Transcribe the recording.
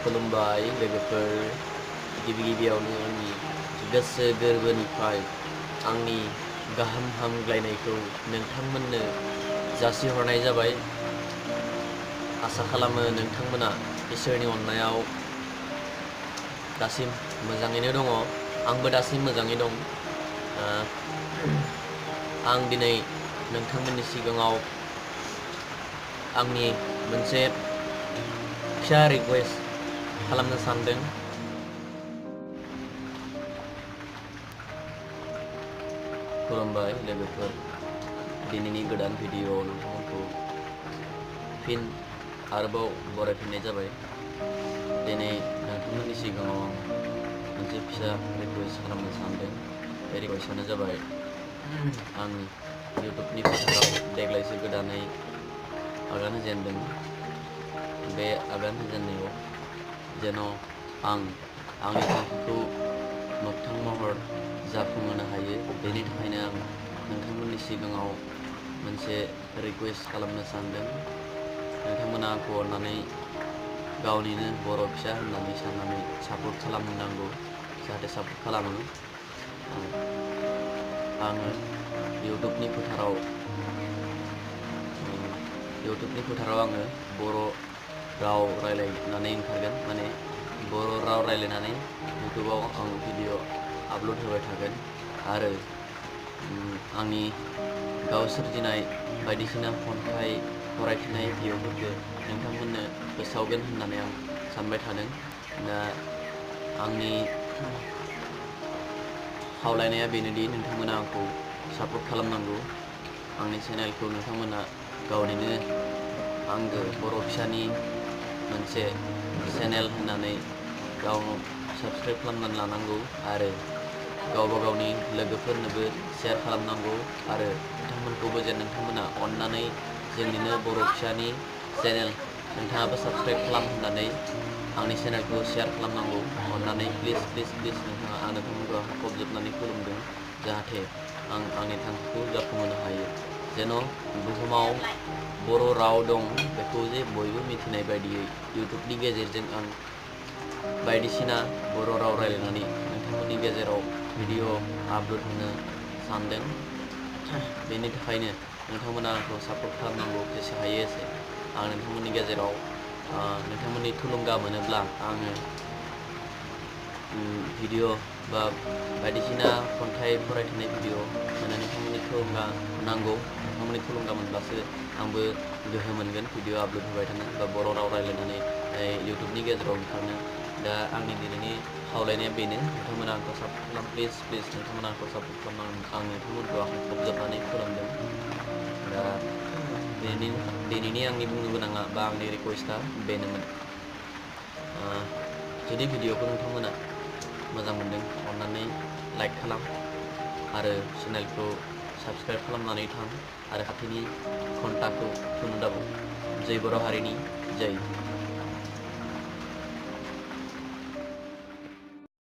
खुलुमबाय लोगोफोर गिबियावनो आंनि गोसो गोरबोनिफ्राय आंनि गाहाम हामग्लायनायखौ नोंथांमोननो जासिहरनाय जाबाय। आसा खालामो नोंथांमोना इसोरनि अननायाव दासिम मोजाङैनो दङ। आंबो दासिम मोजाङै दं। आं दिनै नोंथांमोननि सिगाङाव आंनि मोनसे फिसा रिक्वेस्ट खालामनो सानदों। खुलुमबाय लोगोफोर, दिनैनि गोदान भिडिअ'आव नोंथांमोनखौ फिन आरोबाव बरायफिननाय जाबाय। दिनै नोंथांमोननि सिगाङाव आं मोनसे फिसा रिक्वेस्ट खालामनो सानदों। बे रिक्वेस्टआनो जाबाय आं इउटुबनि फोथाराव देग्लायसो गोदानै आगान होजेनदों। बे आगान होजेननायाव जेन' आं आंनि थांखिखौ मोगथां महर जाफुंहोनो हायो, बेनि थाखायनो आं नोंथांमोननि सिगाङाव मोनसे रिक्वेस्ट खालामनो सानदों। नोंथांमोना आंखौ अननानै गावनिनो बर' फिसा होननानै साननानै सापर्ट खालामनांगौ, जाहाथे सापर्ट खालामो। आङो इउटुबनि फोथाराव आङो बर' राव रायलायनानै ओंखारगोन, माने बर' राव रायलायनानै इउटुबाव आं भिडिअ आपल'ड होबाय थागोन आरो आंनि गाव सोरजिनाय बायदिसिना खन्थाइ फरायथिनाय भिडिअफोरखौ नोंथांमोननो फोसावगोन होननानै आं सानबाय थादों। दा आंनि खावलायनाया बेनोदि नोंथांमोना आंखौ सापर्ट खालामनांगौ। आंनि चेनेलखौ नोंथांमोना गावनिनो आंगो बर' फिसानि मोनसे चेनेल होननानै गाव साबस्क्राइब खालामनानै लानांगौ आरो गावबा गावनि लोगोफोरनोबो शेयार खालामनांगौ आरो बिथांमोनखौबो जेन नोंथांमोना अननानै जोंनिनो बर' फिसानि चेनेल नोंथाङाबो साबस्क्राइब खालाम होननानै आंनि चेनेलखौ शेयार खालामनांगौ। अननानै प्लिज नोंथाङा आं नोंथांमोनखौ हाबजोबनानै खुलुमदों, जाहाथे आं आंनि थांखिखौ जाफुंहोनो हायो। जेन' बुहुमाव बर' राव दं बेखौ जे बयबो मिथिनाय बायदियै इउटुबनि गेजेरजों आं बायदिसिना बर' राव रायलायनानै नोंथांमोननि गेजेराव भिडिअ आपल'ड होनो सानदों। बेनि थाखायनो नोंथांमोना आंखौ सापर्ट खालामनांगौ जेसे हायो एसे। आं नोंथांमोननि गेजेराव नोंथांमोननि थुलुंगा मोनोब्ला आङो भिडिअ बा बायदिसिना खन्थाइ फरायथिनाय भिडिअ होनो नोंथांमोननि थुलुंगा नांगौ। नोंथांमोननि थुलुंगा मोनब्लासो आंबो गोहो मोनगोन भिडिअ आपल'ड होबाय थानो बा बर' राव रायलायनानै इउटुबनि गेजेराव ओंखारनो। दा आंनि दिनैनि खावलायनाया बेनो, नोंथांमोना आंखौ सापर्ट खालाम, प्लिज नोंथांमोना आंखौ सापर्ट खालाम। आं नोंथांमोनखौ आखाइ खबजोबनानै खुलुमदों। दा दिनैनि आंनि बुंनो गोनाङा बा आंनि रिक्वेस्टआ बेनोमोन। जुदि भिडिअखौ नोंथांमोना मोजां मोनदों अननानै लाइक खालाम आरो चेनेलखौ साबस्क्राइब खालामनानै थां आरो खाथिनि घन्टाखौ थुनो दाबाव। जै बर' हारिनि जै।